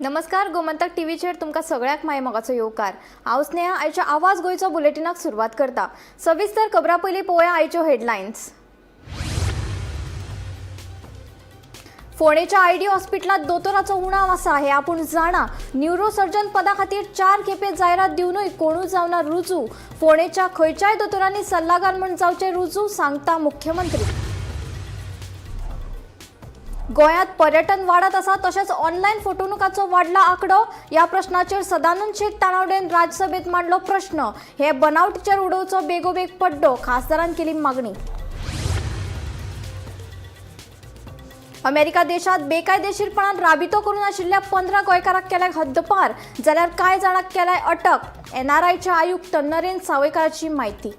नमस्कार, गोमंतक टीव्हीचेर तुमकां सगळ्यांक मायमोगाचो येवकार. हांव स्नेहा. आयच्या आवाज गोंयचो बुलेटिनाक सुरवात करता. सविस्तर खबरां पयलीं पळोवया आयच्यो हेडलायन्स. फोंडेच्या आयडी हॉस्पिटलांत दोतोराचो उणाव आसा हें आपूण जाणा. न्युरोसर्जन पदा खातीर 4 खेपे जायरात दिवनूय कोणूच जावना रुजू. फोंडेच्या खंयच्याय दोतोरांनी सल्लागार म्हूण जावचें रुजू, सांगता मुख्यमंत्री. गोंयांत पर्यटन वाडत आसा तशेंच ऑनलायन फटवणुकाचो वाडला आंकडो. ह्या प्रश्नाचेर सदानंद शेट तानावडेन राज्यसभेत मांडलो प्रश्न. हे बनावटीचेर उडोवचो बेगोबेग पड्डो, खासदारान केली मागणी. अमेरिका देशात बेकायदेशीरपणान राबितो करून आशिल्ल्या 15 गोंयकारांक केल्यार हद्दपार, जाल्यार कांय जाणांक केलाय अटक. एनआरआयचे आयुक्त नरेन सावयकाराची म्हायती.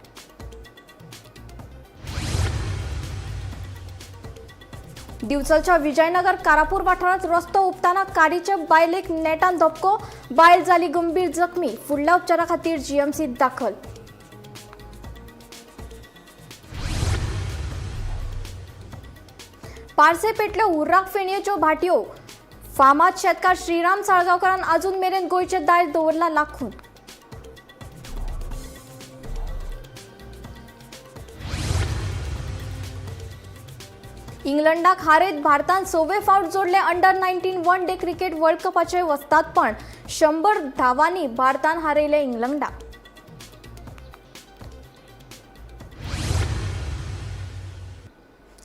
दिवचलच्या विजयनगर कारापूर वाठारांत रस्तो हुपतना कारीचे बायलेक नेटान धपको. बायल जाली गंभीर जखमी. फुडल्या उपचारा खातीर जीएमसीत दाखल. पार्से पेटल्यो उर्राक फेणयेच्यो भाटयो. फामाद शेतकार श्रीराम साळगांवकारान अजून मेरेन गोंयचें दायज दवरलां लाखून. इंग्लंडाक हारयत भारतान 6वे फावट जोडले under 19 one day cricket world कपाचे वस्तादपण. 100 धावांनी भारतान हारयले इंग्लंडाक.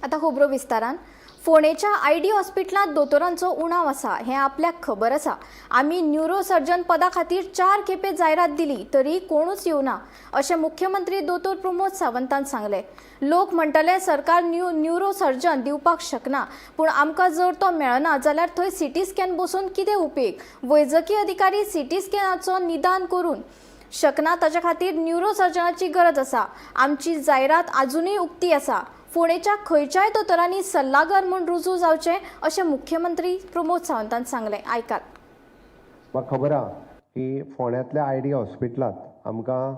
आतां खबरो विस्तारान. फोंडेच्या आयडी हॉस्पिटलांत दोतोरांचो उणाव आसा हें आपल्याक खबर आसा. आमी न्युरोसर्जन पदा खातीर 4 खेपे जायरात दिली तरी कोणूच येवना अशें मुख्यमंत्री दोतोर प्रमोद सावंतान सांगलें. लोक म्हणटले सरकार न्युरोसर्जन दिवपाक शकना, पूण आमकां जर तो मेळना जाल्यार थंय सिटी स्कॅन बसून कितें उपेग? वैजकी अधिकारी सिटी स्कॅनाचो निदान करून शकना, ताच्या खातीर न्युरोसर्जनाची गरज आसा. आमची जायरात आजुनूय उक्ती आसा. फोंडेच्या खंयच्याय दोतोरांनी सल्लागार म्हूण रुजू जावचें अशें मुख्यमंत्री प्रमोद सावंतान सांगलें. आयकात. म्हाका खबर आहा की फोंड्यांतल्या I D हॉस्पिटलांत आमकां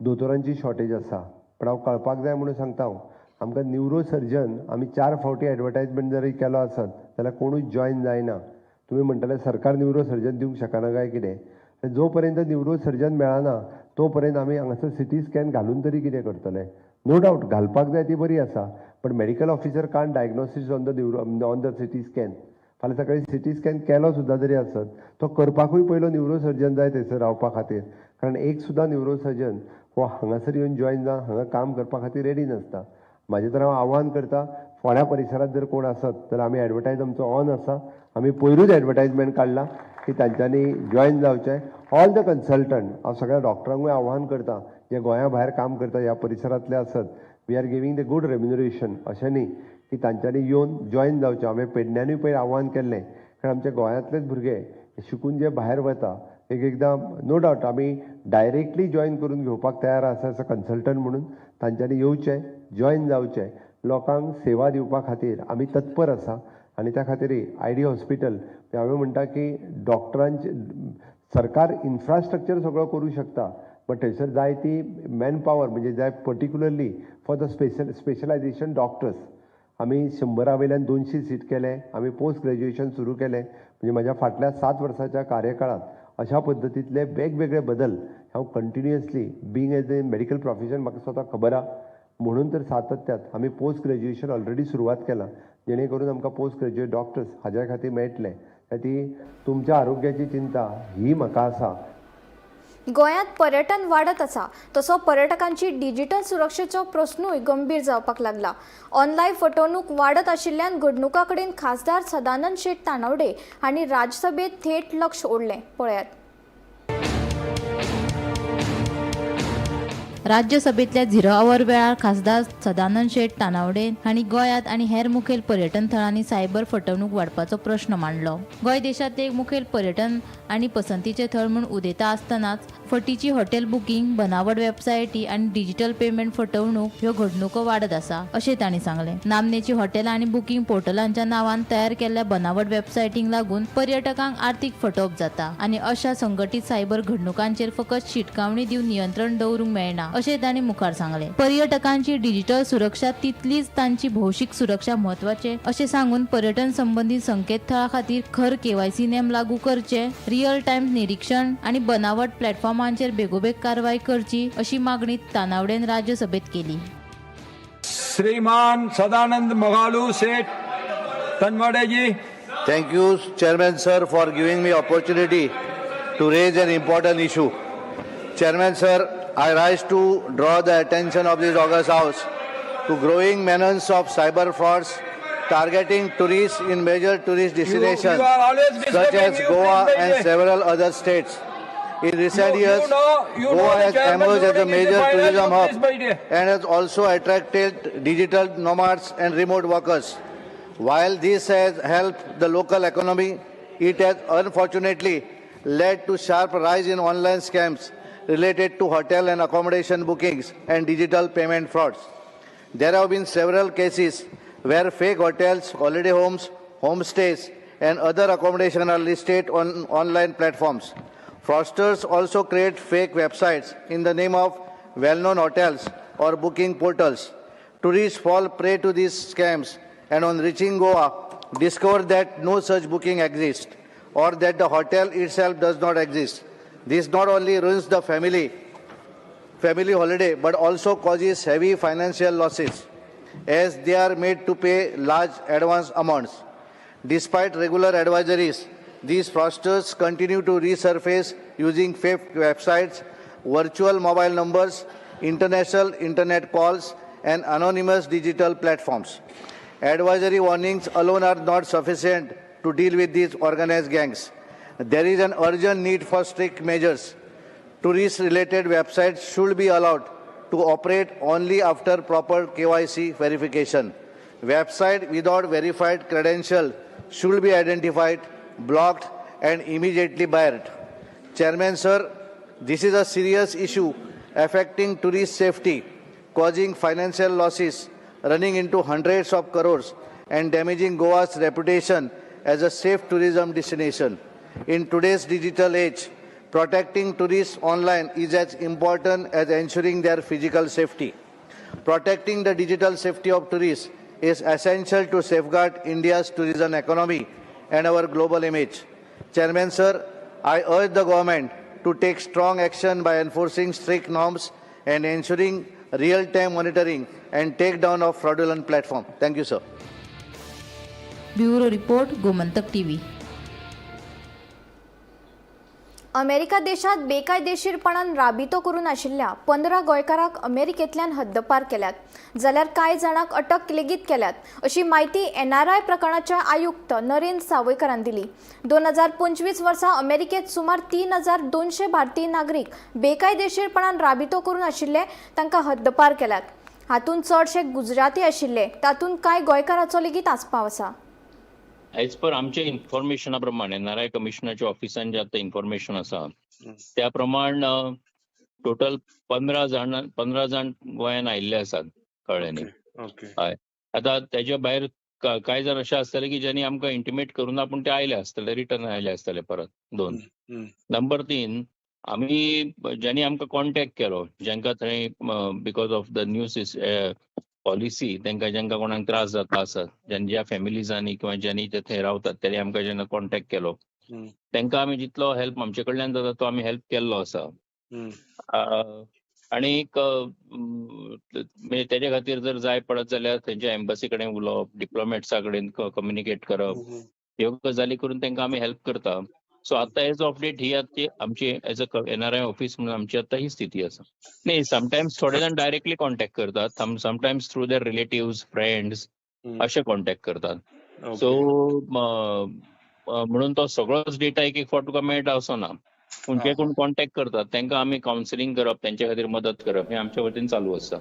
दोतोरांची शॉर्टेज आसा, पूण हांव कळपाक जाय म्हणून सांगता, हांव आमकां न्युरोसर्जन आमी 4 फावटी एडवर्टायजमेंट जरी केलो आसत जाल्यार कोणूच जॉयन जायना. तुमी म्हणटले सरकार न्युरोसर्जन दिवंक शकना काय कितें? जो पर्यंत न्युरोसर्जन मेळना तो पर्यंत आमी हांगासर सिटी स्कॅन घालून तरी कितें करतले? नो डावट घालपाक जाय ती बरी आसा, पण medical officer can't diagnosis on the neuro on the CT scan. फाल्यां सकाळी सिटी स्कॅन केलो सुद्दां जरी आसत तो करपाकूय पयलो न्युरोसर्जन जाय थंयसर रावपा खातीर, कारण एक सुद्दां न्युरोसर्जन हो हांगासर येवन जॉयन जावन हांगा काम करपा खातीर रेडी नासता. म्हाजें तर हांव आव्हान करता, फोंड्या परिसरांत जर कोण आसत तर आमी एडवर्टायज आमचो ऑन आसा, आमी पयरूच एडवर्टायजमेंट काडला की तांच्यांनी जॉयन जावचें. ऑल the consultant, हांव सगळ्या डॉक्टरांकूय आव्हान करता जे गोंया भायर काम करता ह्या परिसरांतले आसत, we are giving the good remuneration, अशें न्ही की तांच्यांनी येवन जॉयन जावचें. हांवें पेडण्यानूय पयर आव्हान केल्लें, कारण आमच्या गोंयांतलेच भुरगे शिकून जे भायर वता एक एकदां नो डावट आमी डायरेक्टली जॉयन करून घेवपाक तयार आसा एज अ कन्सल्टंट म्हणून, तांच्यांनी येवचें, जॉयन जावचें, लोकांक सेवा दिवपा खातीर आमी तत्पर आसा. आनी त्या खातीर I D hospital हांवें म्हणटा की डॉक्टरांचे सरकार इन्फ्रास्ट्रक्चर सगळो करूं शकता, बट थंयसर जाय ती मॅन पावर म्हणजे जाय particularly for the specialisation doctors. आमी 100 वयल्यान 200 सीट केले, आमी पोस्ट ग्रॅज्युएशन सुरू केलें. म्हणजे म्हाज्या फाटल्या 7 वर्साच्या कार्यकाळांत अशा पद्दतींतले वेगवेगळे बदल हांव continuously being as a medical profession म्हाका स्वता खबर आहा, म्हणून तर सातत्यात आमी पोस्ट ग्रॅज्युएशन ऑलरेडी सुरवात केलां, जेणे करून आमकां पोस्ट ग्रॅज्युएट डॉक्टर्स हाज्या खातीर मेळटले. ती तुमच्या आरोग्याची चिंता ही म्हाका आसा. गोंयांत पर्यटन वाडत आसा तसो पर्यटकांची डिजिटल सुरक्षेचो प्रस्नूय गंभीर जावपाक लागला. ऑनलायन फटवणूक वाडत आशिल्ल्यान घडणुकां कडेन खासदार सदानंद शेट तानावडे हांणी राज्यसभेत थेट लक्ष ओडलें. पळयात. राज्यसभेतल्या झिरो our वेळार खासदार सदानंद शेट तानावडे हांणी गोंयांत आनी हेर मुखेल पर्यटन थळांनी सायबर फटवणूक वाडपाचो प्रश्न मांडलो. गोंय देशांतलें एक मुखेल पर्यटन आनी पसंतीचें थळ म्हूण उदेता आसतनाच फटीची हॉटेल बुकींग, बनावट वेबसायटी आनी डिजिटल पेमेंट फटवणूक ह्यो घडणुको वाडत आसा अशें तांणी सांगलें. नामनेची हॉटेलां आनी बुकींग पोर्टलांच्या नांवान तयार केल्ल्या बनावट वेबसायटींक लागून पर्यटकांक आर्थीक फटोवप जाता आनी अशा संघटीत सायबर घडणुकांचेर फकत शिटकावणी दिवन नियंत्रण दवरूंक मेळना अशें तांणी मुखार सांगलें. पर्यटकांची डिजिटल सुरक्षा तितलीच तांची भौशीक सुरक्षा म्हत्वाचे अशें सांगून पर्यटन संबंदीत संकेतथळा खातीर खर केवायसी नेम लागू करचे, रियल टायम निरीक्षण आनी बनावट प्लॅटफॉर्मांचेर बेगोबेग कारवाय करची अशी मागणी तानावडेन राज्यसभेत केली. Shriman Sadanand Magalu Seth Tanwade ji. Thank you, Chairman Sir, for giving me opportunity to raise an important issue. Chairman Sir, I rise to draw the attention of this august house to growing menace of cyber frauds targeting tourists in major tourist destinations You are always such disturbing as you, Goa please and behave. Several other states. In recent years, You know Goa the has chairman emerged as a ruling is the major final, tourism you hub please behave. And has also attracted digital nomads and remote workers. While this has helped the local economy, it has unfortunately led to sharp rise in online scams related to hotel and accommodation bookings and digital payment frauds. There have been several cases where fake hotels, holiday homes, homestays, and other accommodation are listed on online platforms. Fraudsters also create fake websites in the name of well-known hotels or booking portals. Tourists fall prey to these scams and on reaching Goa, discover that no such booking exists or that the hotel itself does not exist. This not only ruins the family holiday but also causes heavy financial losses as they are made to pay large advance amounts. Despite regular advisories, these fraudsters continue to resurface using fake websites, virtual mobile numbers, international internet calls, and anonymous digital platforms. Advisory warnings alone are not sufficient to deal with these organized gangs. There is an urgent need for strict measures. Tourist related websites should be allowed to operate only after proper KYC verification. Website without verified credential should be identified, blocked, and immediately barred. Chairman sir, this is a serious issue affecting tourist safety, causing financial losses running into hundreds of crores and damaging Goa's reputation as a safe tourism destination. In today's digital age, protecting tourists online is as important as ensuring their physical safety. Protecting the digital safety of tourists is essential to safeguard India's tourism economy and our global image. Chairman sir, I urge the government to take strong action by enforcing strict norms and ensuring real-time monitoring and takedown of fraudulent platform. Thank you, sir. Bureau report, Gomantak TV. America देशात बेकायदेशीरपणान राबितो करून आशिल्ल्या 15 गोंयकारांक अमेरिकेंतल्यान हद्दपार केल्यात, जाल्यार कांय जाणांक अटक लेगीत केल्यात अशी म्हायती एनआरआय प्रकरणाचे आयुक्त नरेंद्र सावयकारान दिली. 2025 वर्सा अमेरिकेंत सुमार 3200 भारतीय नागरीक बेकायदेशीरपणान राबितो करून आशिल्ले तांकां हद्दपार केल्यात. हातूंत चडशे गुजराती आशिल्ले, तातूंत कांय गोंयकारांचो लेगीत आस्पाव आसा. एज पर आमच्या इन्फॉर्मेशना प्रमाणे, एनआरआय कमिशनाच्या ऑफिसान जे आतां इन्फॉर्मेशन आसा त्या प्रमाण टोटल 15 जाण गोंयान आयिल्ले आसात, कळ्ळें न्ही? ओके. हय, आतां तेज्या भायर कांय जाण अशे आसतले की ज्यांनी आमकां इंटिमेट करूना पूण ते आयले आसतले, रिटर्न आयले आसतले परत दोन. नंबर 3, आमी ज्यांनी आमकां कॉन्टेक्ट केलो, जांकां थंय because of the new policy तांकां जांकां कोणाक त्रास जाता आसत, ज्या फॅमिलीजांनी किंवा ज्यांनी ते थंय रावतात तेणी आमकां जेन्ना कॉन्टेक्ट केलो, तांकां आमी जितलो हेल्प आमचे कडल्यान जाता तो आमी हेल्प केल्लो आसा. आणीक म्हणजे तेजे खातीर जर जाय पडत जाल्यार थंयच्या एम्बसी कडेन उलोवप, डिप्लोमॅट्सा कडेन कम्युनिकेट करप, ह्यो गजाली करून तांकां आमी हेल्प करता. सो आतां एज ऑफ डेट ही आतां आमची एज अ एनआरआय ऑफिस म्हणून आमची आतां ही स्थिती आसा. न्ही, समटायम्स थोडे जाण डायरेक्टली कॉन्टेक्ट करतात, sometimes through their relatives, friends अशे कॉन्टेक्ट करतात. सो म्हणून तो सगळोच डेटा एक एक फावट तुका मेळटा असो ना, पूण जे कोण कॉन्टेक्ट करतात तांकां आमी कावन्सिलींग करप, तेंच्या खातीर मदत करप हें आमच्या वतीन चालू आसा.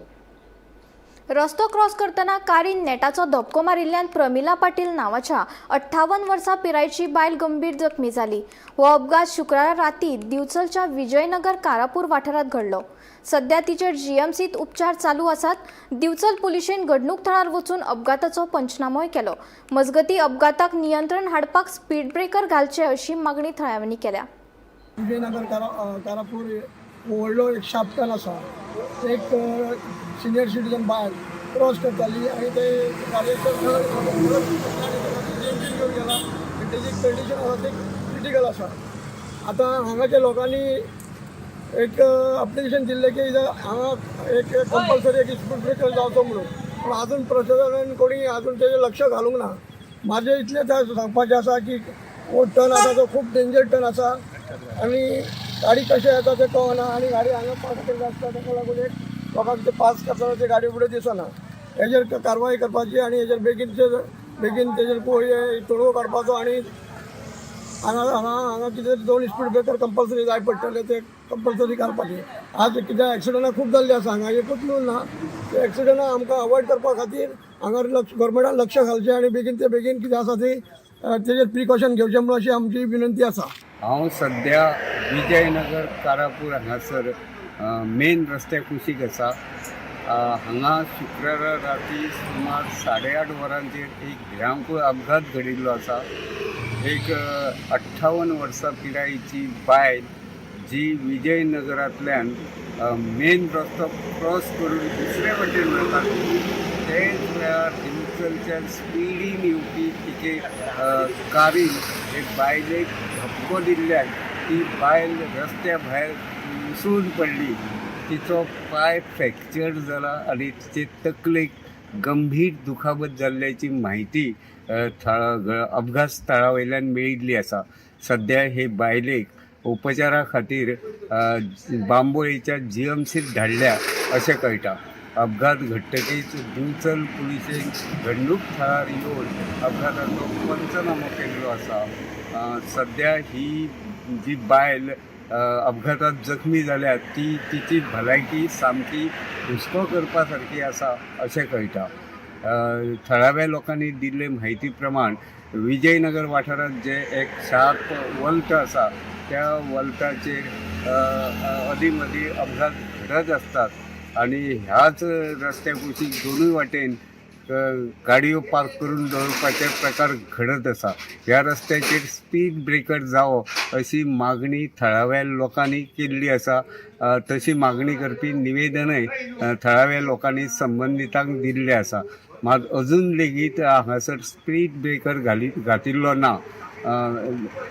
रस्तो क्रॉस करतना कारीन नेटाचो धपको मारिल्ल्यान प्रमिला पाटील नांवाच्या 58 वर्सां पिरायेची बायल गंभीर जखमी जाली. हो अपघात शुक्रारा राती दिवचलच्या विजयनगर कारापूर वाठारांत घडलो. सध्या तिचेर जीएमसीत उपचार चालू आसात. दिवचल पुलिशेन घडणूक थळार वचून अपघाताचो पंचनामोय केलो. मजगतीं अपघाताक नियंत्रण हाडपाक स्पीड ब्रेकर घालचे अशी मागणी थळाव्यांनी केल्या. विजयनगर कारापूर व्हडलो एक शार्प टर्न आसा. एक सिनियर सिटीजन बायल क्रॉस करताली आनी ते गाडयेचो जीएमसीन घेवन गेला आनी तेजी कंडिशन आसा ती क्रिटिकल आसा. आतां हांगाच्या लोकांनी एक अप्लिकेशन दिल्लें की हांगा एक कंपल्सरी एक स्पीड ब्रेकर जावचो म्हणून, पूण आजून प्रशासनान कोणी आजून तेजेर लक्ष घालूंक ना. म्हाजें इतलेंच सांगपाचें आसा की हो टर्न आसा तो खूब डेंजर टर्न आसा आनी गाडी कशें येता तें कळना आनी गाडी हांगा पास केल्ली आसता, ताका लागून एक लोकांक ते पास करतना ते गाडी फुडें दिसना. हेजेर कारवाय करपाची आनी हेजेर बेगीन तेजेर तोडगो काडपाचो आनी हांगा हांगा हांगा कितें 2 स्पीड ब्रेकर कंपल्सरी जाय पडटले, ते कंपल्सरी घालपाचे. आज कितें एक्सिडंटां खूब जाल्लीं आसा हांगा, एकूच न्हू ना. ते एक्सिडंटां आमकां अवॉयड करपा खातीर हांगा लक्ष गव्हर्मेंटान लक्ष घालचें आनी बेगीन ते बेगीन कितें आसा ती तेजेर प्रिकॉशन घेवचें म्हणून अशी आमची विनंती आसा. हांव सद्या विजयनगर कारापूर हांगासर मेन रस्त्या कुशीक आसा. हांगा शुक्रारा राती सुमार 8:30 वरांचेर एक भिरांकूळ अपघात घडिल्लो आसा. एक 58 वर्सां पिरायेची बायल जी विजयनगरांतल्यान मेन रस्तो क्रॉस करून दुसरे वटेन वताली, तेच वेळार दिवचलच्यान स्पिडीन येवपी एके कारीन हे बायलेक धपको दिल्ल्यान ती बायल रस्त्या भायर उसळून पडली. तिचो पांय फ्रॅक्चर जाला आनी तिचे तकलेक गंभीर दुखापत जाल्ल्याची म्हायती अपघात स्थळा वयल्यान मेळिल्ली आसा. सद्या हे बायलेक उपचारा खातीर बांबोळेच्या जीएमसीत धाडल्या अशें कळटा. अपघात घडटकीच दिवचल पुलिशेन घडणूक थळार येवन अपघाताचो पंचनामो केल्लो आसा. सद्या ही जी बायल अपघातात जखमी जाल्या ती तिची भलायकी सामकी हुस्को करपा सारकी आसा अशें कळटा. थळाव्या लोकांनी दिल्ले म्हायती प्रमाण विजयनगर वाठारांत जे एक शार्प वल्त आसा त्या वल्ताचेर अदीं मदीं अपघात घडत आसतात आनी ह्याच रस्त्या कुशीक दोनूय वाटेन गाडयो पार्क करून दवरपाचे प्रकार घडत आसा. ह्या रस्त्याचेर स्पीड ब्रेकर जावो अशी मागणी थळाव्या लोकांनी केल्ली आसा. तशी मागणी करपी निवेदनय थळाव्या लोकांनी संबंदितांक दिल्लें आसा. मात अजून लेगीत हांगासर स्पीड ब्रेकर घातिल्लो ना.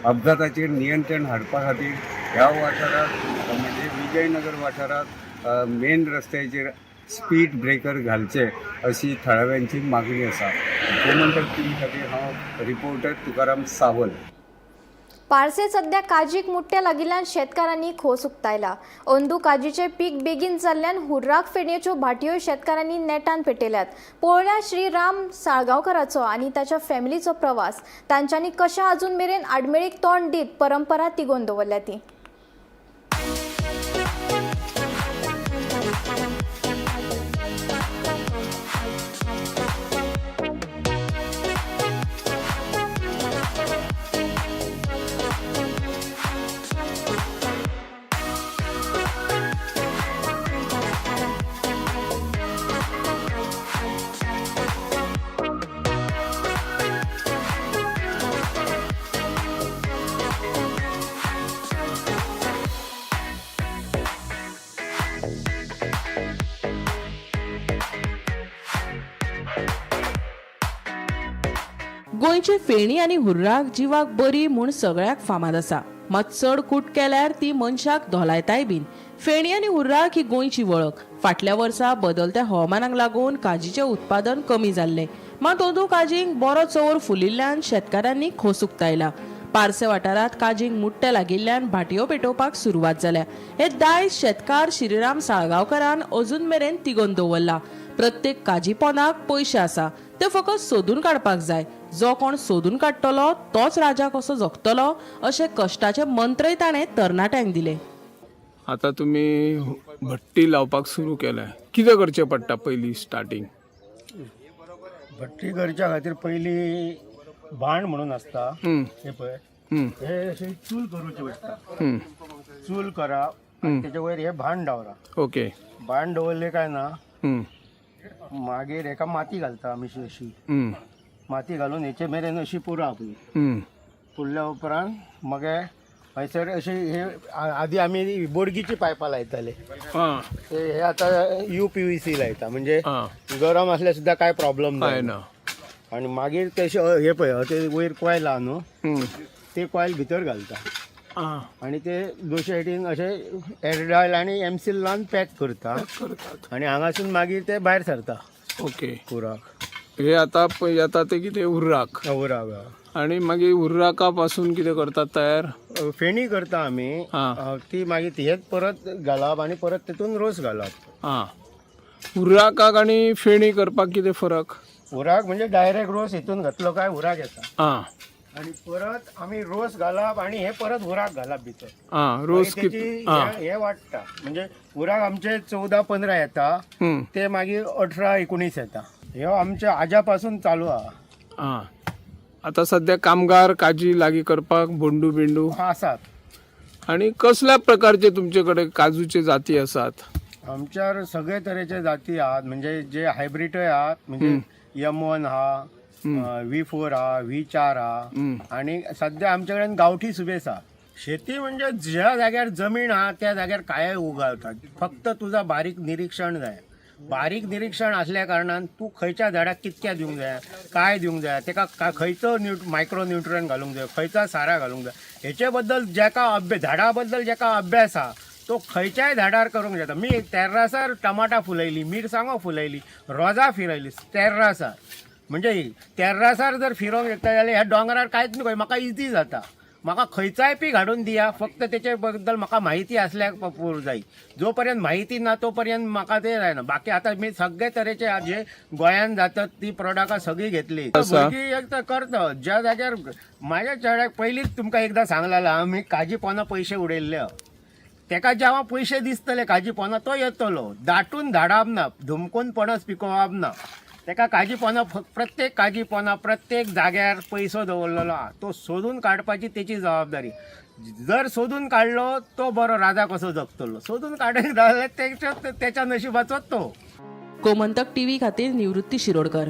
अपघाताचेर नियंत्रण हाडपा खातीर ह्या वाठारांत म्हणजे विजयनगर वाठारांत मेन रस्त्याचेर स्पीड ब्रेकर घालचे अशी थळाव्यांची मागणी आसा. गोमंतक टीव्ही खातीर हांव रिपोर्टर तुकाराम सावल. पार्से सध्या काजीक मुट्टे लागिल्ल्यान शेतकारांनी खोस उक्तायला. अंदू काजीचें पीक बेगीन जाल्ल्यान हुर्राक फेणयेच्यो भाटयोय शेतकारांनी नेटान पेटयल्यात. पळोवया श्री राम साळगांवकराचो आनी ताच्या फॅमिलीचो प्रवास, तांच्यांनी कशा अजून मेरेन आडमेळीक तोंड दीत परंपरा तिगोवन दवरल्या ती. गोंयची फेणी आनी हुर्राक जिवाक बरी म्हूण सगळ्याक फामाद आसा. मात चड कूट केल्यार ती मनशाक धोलायताय बीन. फेणी आनी हुर्राक ही गोंयची वळख. फाटल्या वर्सा बदलत्या हवामानाक लागून काजीचें उत्पादन कमी जाल्लें. मात अंदू काजींक बरो चंवर फुलिल्ल्यान शेतकारांनी खोस उक्तायला. पार्से वाठारांत काजींक मुट्टे लागिल्ल्यान भाटयो पेटोवपाक सुरवात जाल्या. हे दायज शेतकार श्रीराम साळगांवकरान अजून मेरेन तिगोवन दवरला. प्रत्येक काजी पोनाक पयशे आसा, ते फकत सोदून काडपाक जाय. जो कोण सोदून काडटलो तोच राजा कसो जगतलो अशे कश्टाचे मंत्रय ताणें तरणाट्यांक दिले. आता तुमी भट्टी लावपाक सुरू केल्या, कितें करचें पडटा पयलीं स्टार्टींग? भट्टी करच्या खातीर पयली भाण म्हणून आसता. हे पळय, हे अशी चूल करूची पडटा. चूल करप आनी तेजे वयर हे भाण दवरप. भाण दवरले काय ना, मागीर हेका माती घालता आमी अशी. माती घालून हेचे मेरेन अशी पुरप. पुरल्या उपरांत मगे हयसर अशी हे आदी आमी बोडगीची पायपां लायताले. ते हे आतां यू पी व्ही सी लायता, म्हणजे गरम आसल्यार सुद्दां काय प्रॉब्लम काय ना. आणि मागीर तेशे हे पळय, ते वयर कॉयल आहा न्हू, ते कॉयल भितर घालता आणि ते दोनशे सायडीन अशे एरडायल आणि एमसील लावन पॅक करता आणि हांगासून मागीर ते भायर सरता. उराक. हे आता पळय येता ते कितें, उर्राक? उराक. आनी मागीर उर्राका पासून कितें करतात तयार? फेणी करता आमी. ती मागीर हेच परत घालप आनी परत तितून रोस घालप. उर्राकाक आनी फेणी करपाक कितें फरक? उराक म्हणजे डायरेक्ट रोस हितून घातलो काय उराक येता. आणि परत आमी रोस घालप आणि हे परत उराक घालप भितर. रोस मागीर त्याची कित हे वाडटा, म्हणजे उराक आमचे 14-15 येता, ते मागीर 18-19 येता. ह्यो आमच्या आज्या पासून चालू आहा. आतां सद्या कामगार काजी लागीं करपाक बोंडू बिंडू आसात. आनी कसल्या प्रकारचे तुमचे कडेन काजूचे जाती आसात? आमच्यार सगळे तरेचे जाती आहात, म्हणजे जे हायब्रीडय आहात, म्हणजे M1 आहा, V4 आहा, V4 आहा आणि सध्या आमच्या कडेन गांवठी सुबेस आहा. शेती म्हणजे ज्या जाग्यार जमीन आहा त्या जाग्यार काय उगावतात, फक्त तुझा बारीक निरीक्षण जाय. बारीक निरीक्षण असल्या कारणान तूं खंयच्या झाडाक कितक्या दिवंक जाय, काय दिवंक जाय, तेका खंयचो मायक्रो न्युट्रंट घालूंक जाय, खंयचा सारा घालूंक जाय, हेचे बद्दल जेका झाडा बद्दल जेका अभ्यास आहा तो खंयच्याय झाडार करूंक जाता. मी तेर्रासार टमाटा फुलयली, मिरसांगो फुलयली, रोजां फिरयली तेर्रासार. म्हणजे तेर्रासार जर फिरोवंक शकता जाल्यार ह्या दोंगरार कांयच न्हय, म्हाका इजी जाता. म्हाका खंयचाय पीक हाडून दिया, फक्त तेचे बद्दल म्हाका म्हायती आसल्यार पुरो जाय. जो पर्यंत म्हायती ना तो पर्यंत म्हाका ते जायना. बाकी आतां मी सगळे तरेचे जे गोंयान जातात ती प्रोडक्टां सगळीं घेतली. भुरगीं एक तर करता ज्या जाग्यार म्हाज्या चेड्याक पयलींच तुमकां एकदां सांगलेलें, आमी काजी पोना पयशे उडयल्ले. तेका जेव्हा पयशे दिसतले काजी पोना तो येतलो. दाटून धाडप ना, धुमकून पणस पिकोवप ना. तेका काजी पोना प्रत्येक काजी पोना प्रत्येक जाग्यार पयसो दवरलेलो आहा, तो सोदून काडपाची तेची जबाबदारी. जर सोदून काडलो तो बरो राजा कसो जगतलो, सोदून काडून जाल्यार तेच्या नशिबाचोच तो. गोमंतक टीव्ही खातीर निवृत्ती शिरोडकर.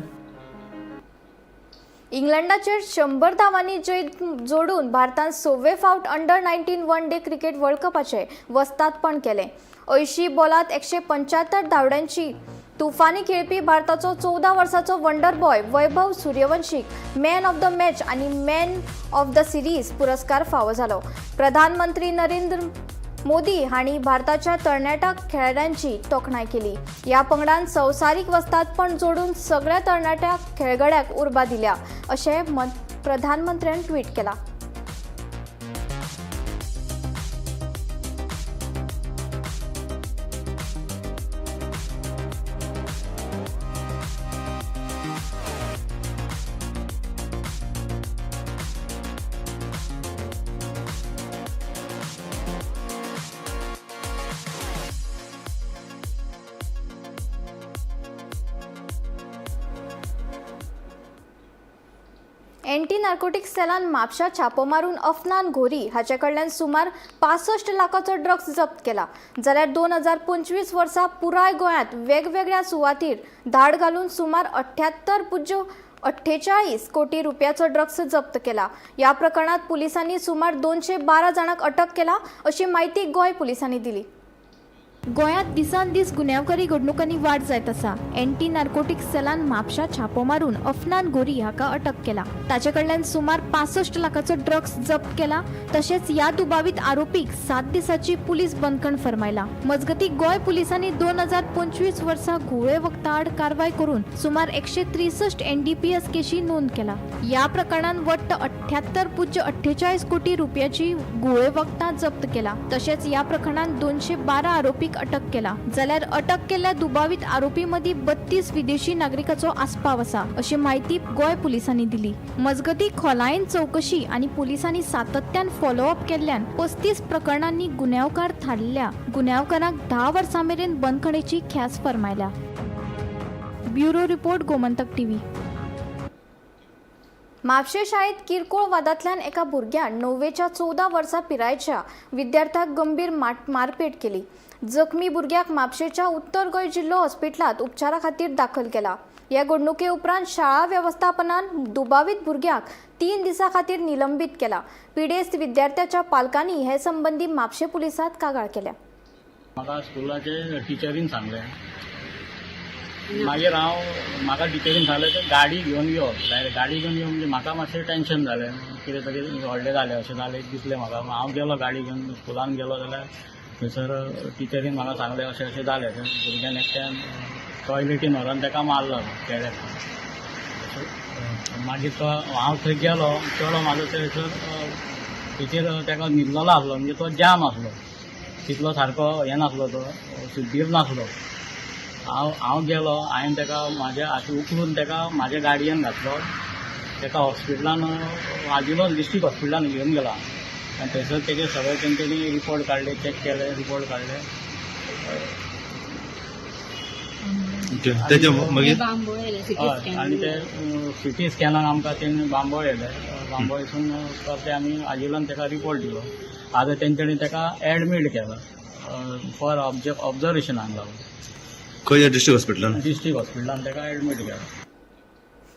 इंग्लंडाचेर 100 धांवांनी जैत जोडून भारतान 6वे फावट under 19 one day cricket world कपाचें वस्तादपण केलें. 80 बॉलांत 175 धांवड्यांची तुफानी खेळपी भारताचो 14 वर्साचो वंडर बॉय वैभव सूर्यवंशीक मॅन ऑफ the match आनी मॅन ऑफ the series पुरस्कार फावो जालो. प्रधानमंत्री नरेंद्र मोदी हांणी भारताच्या तरणाट्या खेळाड्यांची तोखणाय केली. ह्या पंगडान संवसारीक वस्तादपण जोडून सगळ्या तरणाट्या खेळगड्याक उर्बा दिल्या अशें प्रधानमंत्र्यान ट्वीट केलां. एंटी नार्कोटिक्स सेलान म्हापशा छापो मारून अफनान घोरी हाचे कडल्यान सुमार 65 लाखाचो ड्रग्स जप्त केला. जाल्यार 2025 वर्सा पुराय गोंयांत वेगवेगळ्या सुवातीर धाड घालून सुमार 78.48 कोटी रुपयाचो ड्रग्स जप्त केला. ह्या प्रकरणात पुलिसांनी सुमार 212 जाणांक अटक केला अशी म्हायती गोंय पुलिसांनी दिली. गोंयांत दिसान दीस गुन्यांवकारी घडणुकांनी वाड जायत आसा. एंटी नार्कोटिक्स सेलान म्हापशा छापो मारून अफनान गोरी हाका अटक केला. ताचे कडल्यान सुमार 65 लाखाचो ड्रग्स जप्त केला. तशेंच ह्या दुबावीत आरोपीक 7 दिसांची पुलीस बंदखण फर्मायला. मजगतीं गोंय पुलिसांनी 2025 वर्सा घुंवळे वखदां आड कारवाय करून सुमार 163 NDPS केशी नोंद केला. ह्या प्रकरणांत वट्ट 78.48 कोटी रुपयाची घुंवळे वखदां जप्त केला. तशेंच ह्या प्रकरणांत 212 आरोपीक आरोपीक अटक केला. जाल्यार अटक केल्ल्या दुबावीत आरोपी मदीं 32 विदेशी नागरिकाचो आस्पाव आसा अशी म्हायती गोंय पुलिसांनी दिली. मजगतीं खोलायेन चवकशी आनी पुलिसांनी सातत्यान फॉलोअप केल्ल्यान 35 प्रकरणांनी गुन्यांवकार थारल्ल्या गुन्यांवकारांक 10 वर्सां मेरेन बंदखणीची ख्यास्त फर्मायल्या. Bureau report, Gomantak TV. म्हापशें शाळेंत किरकोळ वादांतल्यान एका भुरग्यान 9वेच्या 14 वर्सां पिरायेच्या विद्यार्थ्याक गंभीर मारपेट केली. जखमी भुरग्याक म्हापशेंच्या उत्तर गोंय जिल्हो हॉस्पिटलांत उपचारा खातीर दाखल केला. हे घडणुके उपरांत शाळा वेवस्थापनान दुबावीत भुरग्याक 3 दिसां खातीर निलंबीत केला. पिडेस्त विद्यार्थ्याच्या पालकांनी हे संबंदी म्हापशें पुलिसांत कागाळ केल्या. म्हाका स्कुलाचे टिचरीन सांगलें, मागीर हांव म्हाका टिचरीन सांगलें की गाडी घेवन यो, डायरेक्ट गाडी घेवन यो. म्हणजे म्हाका मातशें टेंशन जालें, कितें तरी व्हडलें जालें अशें जालें दिसलें म्हाका. हांव गेलो गाडी घेवन स्कुलान गेलो जाल्यार थंयसर टिचरीन म्हाका सांगलें अशें अशें जालें. भुरग्यान एकट्यान टॉयलेटीन व्हरोन ताका मारलो केळ्याक. मागीर तो हांव थंय गेलो, चेडो म्हाजो थंयसर तेचेर ताका न्हिदलेलो आसलो, म्हणजे तो जाम आसलो, तितलो सारको हें नासलो, तो शुद्धीर नासलो. हांव गेलो, हांवें ताका म्हाज्या हाती उखलून ताका म्हाज्या गाडयेन घातलो, ताका हॉस्पिटलान आजिलो डिस्ट्रिक्ट हॉस्पिटलान घेवन गेला आनी थंयसर तेजे सगळे तेंच्यांनी रिपोर्ट काडले, चॅक केले, रिपोर्ट काडले. आनी ते सिटी स्कॅनाक आमकां तेणी बांबोळ येयले, बांबोळसून परते आमी आजिलोन ताका रिपोर्ट दिलो. आतां तेंच्यांनी ताका एडमीट केला फॉर ऑब्जर्वेशनाक लागून. खंय डिस्ट्रिक्ट हॉस्पिटलान? डिस्ट्रिक्ट हॉस्पिटलान ताका एडमीट केला.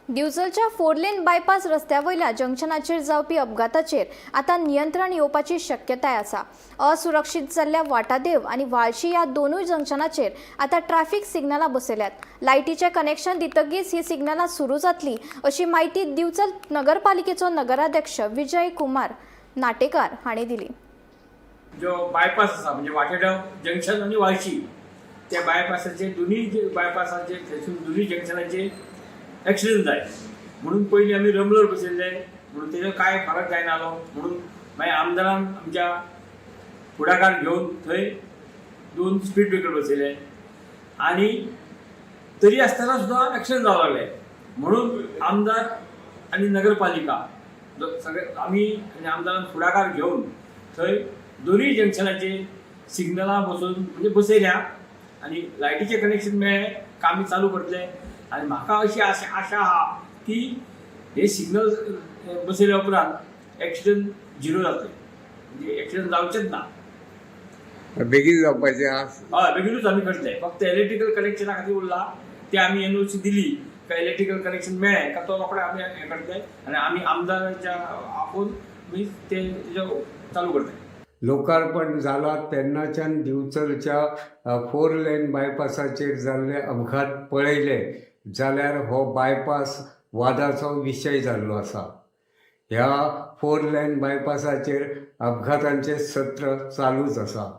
दिवचलच्या 4 लेन बायपास रस्त्या वयल्या जंक्शनाचेर जावपी अपघाताचेर आतां नियंत्रण येवपाची शक्यताय आसा. असुरक्षीत जाल्ल्या वाटादेव आनी व्हाळशी ह्या दोनूय जंक्शनाचेर आतां ट्रॅफिक सिग्नलां बसयल्यात. लायटीचें कनेक्शन दितकीच ही सिग्नलां सुरू जातली अशी म्हायती दिवचल नगरपालिकेचो नगराध्यक्ष विजय कुमार नाटेकार हांणी दिली. जो बायपास आसा म्हणजे वाटेडाव जंक्शन आनी व्हाळशी त्या बायपासाचे दोनूय बायपासाचे थंयसून दोनूय जंक्शनाचे एक्सिडंट जाय म्हणून पयलीं आमी रमलर बसयल्ले, म्हणून तेजो कांय फरक जायनालो, म्हणून मागीर आमदारान आमच्या फुडाकार घेवन थंय 2 स्पीड ब्रेकर बसयले आनी तरी आसतना सुद्दां एक्सिडंट जावंक लागले. म्हणून आमदार आनी नगरपालिका सगळे आमी आनी आमदारान फुडाकार घेवन थंय दोनूय जंक्शनाचे सिग्नलां बसोवन म्हणजे बसयल्या आनी लायटीचें कनेक्शन मेळ्ळें, कामी चालू करतले. आनी म्हाका अशी आशा आहा की हे सिग्नल बसयल्या उपरांत एक्सिडंट झिरो जातले, म्हणजे एक्सिडंट जावचेच ना. बेगीन जावपाचें आहा. हय, बेगीनूच आमी करतले. फक्त इलेक्ट्रिकल कनेक्शना खातीर उरला, ते आमी एनओसी दिली काय इलेक्ट्रिकल कनेक्शन मेळ्ळें काय तो रोखडे आमी हें करतले आनी आमी आमदाराच्या आपोवन आमी ते चालू करतले. लोकार्पण जाला तेन्नाच्यान दिवचलच्या 4 लेन बायपासाचेर जाल्ले अपघात पळयले जाल्यार हो बायपास वादाचो विशय जाल्लो आसा. ह्या 4 लेन बायपासाचेर अपघातांचे सत्र चालूच आसा.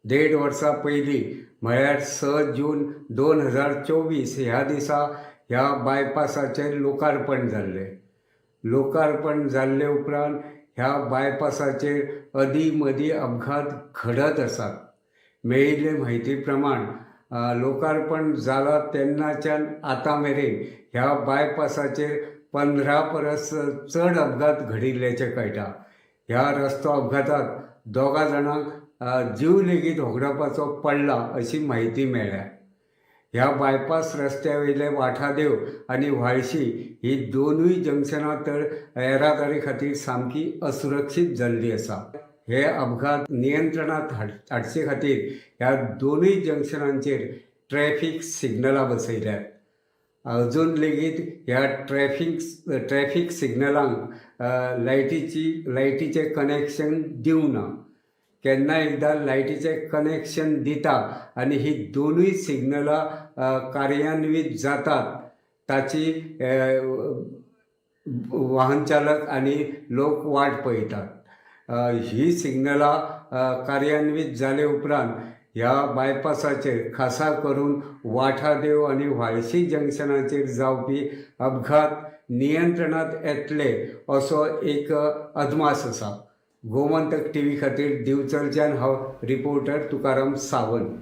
1.5 वर्सां पयलीं म्हळ्यार 6 जून 2024 ह्या दिसा ह्या बायपासाचेर लोकार्पण जाल्लें. लोकार्पण जाल्ले उपरांत ह्या बायपासाचेर अदीं मदीं अपघात घडत आसात. मेळिल्ले म्हायती प्रमाण लोकार्पण जाला तेन्नाच्यान आतां मेरेन ह्या बायपासाचेर 15 परस चड अपघात घडिल्ल्याचें कळटा. ह्या रस्तो अपघातांत 2 जाणांक जीव लेगीत होगडावपाचो पडला अशी म्हायती मेळ्ळ्या. ह्या बायपास रस्त्या वयले वाठादेव आनी व्हाळशी ही दोनूय जंक्शनां तर येरादारी खातीर सामकी असुरक्षीत जाल्ली आसा. हे अपघात नियंत्रणांत हाडचे खातीर ह्या दोनूय जंक्शनांचेर ट्रॅफीक सिग्नलां बसयल्यात. अजून लेगीत ह्या ट्रॅफीक सिग्नलांक लायटीचें कनेक्शन दिवना. केन्ना एकदां लायटीचें कनेक्शन दिता आनी ही दोनूय सिग्नलां कार्यान्वीत जातात ताची वाहन चालक आनी लोक वाट पळयतात. ही सिग्नलां कार्यान्वीत जाले उपरांत ह्या बायपासाचेर खासा करून वाठादेव आनी व्हाळशी जंक्शनाचेर जावपी अपघात नियंत्रणांत येतले असो एक अदमास आसा. गोमंतक टीव्ही खातीर दिवचलच्यान हांव रिपोर्टर तुकाराम सावंत.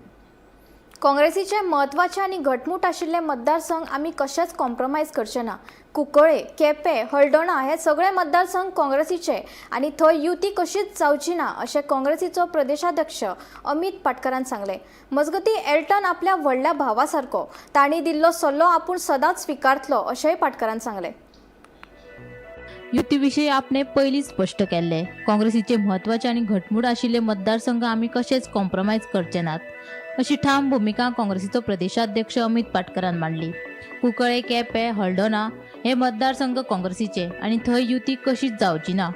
काँग्रेसीचे म्हत्वाचे आनी घटमूट आशिल्ले मतदारसंघ आमी कशेंच कॉम्प्रोमायज करचे ना. कुंकळे, केपें, हळदोणा हे सगळे मतदारसंघ काँग्रेसीचे आनी थंय युती कशीच जावची ना अशें काँग्रेसीचो प्रदेशाध्यक्ष अमीत पाटकरान सांगलें. मजगतीं, एल्टन आपल्या व्हडल्या भावा सारको, तांणी दिल्लो सल्लो आपूण सदांच स्विकारतलो अशेंय पाटकरान सांगलें. युती विशीं आपणे पयलींच स्पश्ट केल्ले. काँग्रेसीचे म्हत्वाचे आनी घटमूट आशिल्ले मतदारसंघ आमी कशेंच कॉम्प्रोमायज करचे नात अशी ठाम भुमिका काँग्रेसीचो प्रदेशाध्यक्ष अमित पाटकरान मांडली. कुंकळे, केपें, हळदोणा हे मतदारसंघ काँग्रेसीचे आनी थंय युती कशीच जावची ना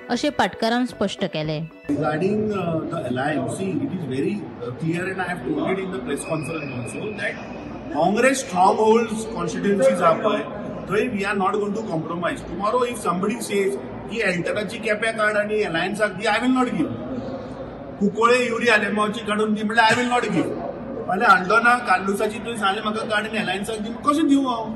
अशें पाटकारान स्पश्ट केलें. Regarding the alliance, see, it is very clear, and I have told it in the press conference also, that Congress strongholds constituencies are पळय, थंय we are not going to compromise. Tomorrow, if somebody says की एल्टनाची केप्या काड आनी अलायन्साक दी, I will not give. Cuncolim Yuri आलेमावची काडून दी म्हणल्यार I will not give. म्हणल्यार हळदोणा कार्लुसाची तुवें सांगलें म्हाका काड आनी अलायन्साक दी, कशें दिवं हांव?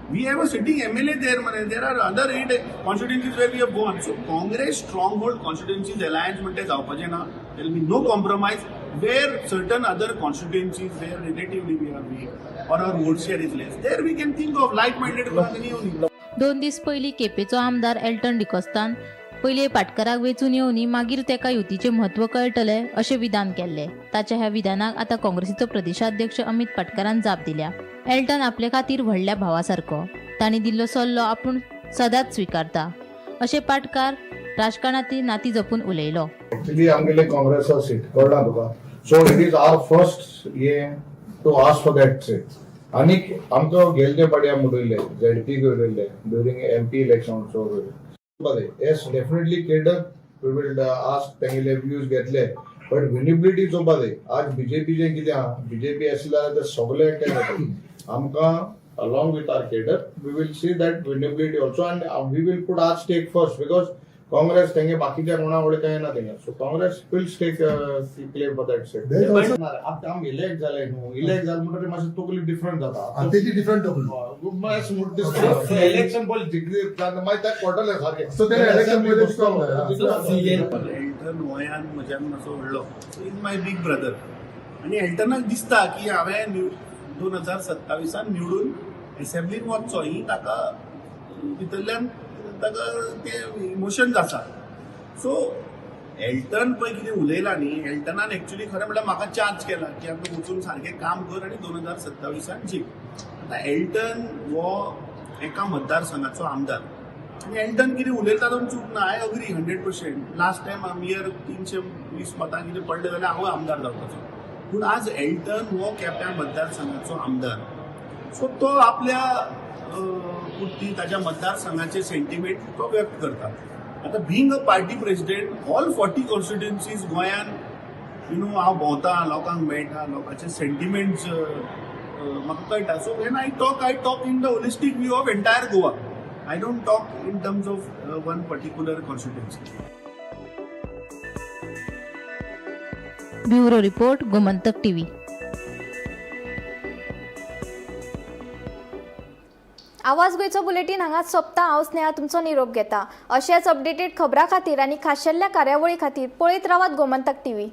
We have a sitting MLA there, मरे. There are other eight constituencies where we have won. So Congress stronghold constituencies alliance म्हणटे जावपाचें ना. There will be no compromise. Where certain other constituencies where relatively we are weak or our vote share is less, there we can think of like-minded कोणाक येवनी. 2 दीस पयलीं केपेंचो आमदार Elton डिकोस्तान पयलीं पाटकराक वेंचून येवनी, मागीर तेका युतीचें म्हत्व कळटलें अशें विधान केल्लें. ताच्या ह्या विधानाक आतां काँग्रेसीचो प्रदेशाध्यक्ष अमित पाटकरान जाप दिल्या. एल्टन आपले खातीर व्हडल्या भावा सारको, तांणी दिल्लो सल्लो आपूण सदांच स्विकारता अशें पाटकार राजकारणांतली नाती जपून उलयलो. एक्चुअली आमगेले काँग्रेसा सीट कळ्ळा तुका, so it is our first हे to ask for that seat. आनीक आमकां गेल्ले फावटी आमी उलयले, झेडपी उलयले during MP election also. Yes, definitely cadre we will ask, तेंगेले व्यूज घेतले, बट विनेबिलिटी चोवपा जाय. आज बीजेपीचे कितें आहा, बीजेपी आसले जाल्यार ते सगळे एकठांय जाता. आमकां along with our cadre, we will see that winnability also, and we will put our stake first, because Congress तेंगे बाकीच्या कोणा कडेन काय ना तेंगे. So Congress will stake claim for that seat. आतां आमी इलेक्ट जाले न्हू, इलेक्ट जाले म्हणटकीर मातशें तकली डिफरंट जाता. तेजी डिफरंट तकली. इलेक्शन पयलीं जिखली, मागीर ताका कळटलें सारकें. So तेणे election पयलीं एल्टन वयान म्हज्यान मातसो व्हडलो, is my big brother. आनी एल्टनाक दिसता की हांवें 2027 निवडून एसेंब्लीन वचचो, ही ताका भितरल्यान ताका ते इमोशन्स आसा. सो एल्टन पळय कितें उलयला न्ही, एल्टनान एक्चुली खरें म्हणल्यार म्हाका चार्ज केला की आमकां वचून सारकें काम कर आनी 2027 जीक. आतां एल्टन हो एका मतदारसंघाचो आमदार आनी एल्टन कितें उलयता तातूंत चूक ना. I agree 100%. Last time आमगेर 320 मतां कितें पडले जाल्यार हांव आमदार जावपाचो. पूण आज एल्टन हो केप्यां मतदारसंघाचो आमदार, सो तो आपल्या पुरती ताच्या मतदारसंघाचे सेंटिमेंट तो व्यक्त करता. आतां being a party president, all 40 constituencies गोंयान हांव भोंवता, लोकांक मेळटा, लोकांचे सेंटिमेंट्स म्हाका कळटा. So when I talk, I talk in the holistic view of entire Goa. I don't talk in terms of one particular constituency. Bureau report, Gomantak TV. आवाज गोंयचो बुलेटीन हांगाच सोंपता. हांव स्नेहा तुमचो निरोप घेता. अशेच अपडेटेड खबरां खातीर आनी खाशेल्ल्या कार्यावळी खातीर पळयत रावात Gomantak TV.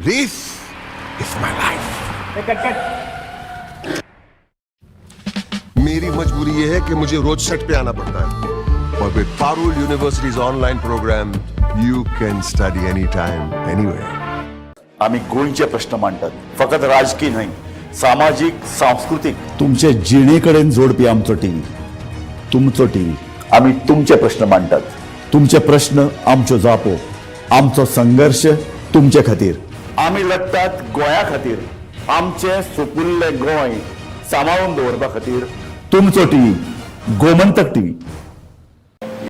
This is my life. मेरी मजबूरी ये है कि मुझे रोज सेट पे आना पड़ता है और with Parul University's online program, you can study anytime, anywhere. आम्ही गोंयचे प्रश्न मांडटात, फकत राजकीय न्हय, सामाजीक, सांस्कृतीक, तुमचे जिणे कडेन जोडपी आमचो टीव्ही, तुमचो टीव्ही. आम्ही तुमचे प्रश्न मांडटात, तुमचे प्रश्न आमच्यो जापो, आमचो संघर्श तुमचे खातीर. आमी लढटात गोंया खातीर, आमचें सुपुल्लें गोंय सांबाळून दवरपा खातीर. तुमचो टीव्ही, गोमंतक टीव्ही.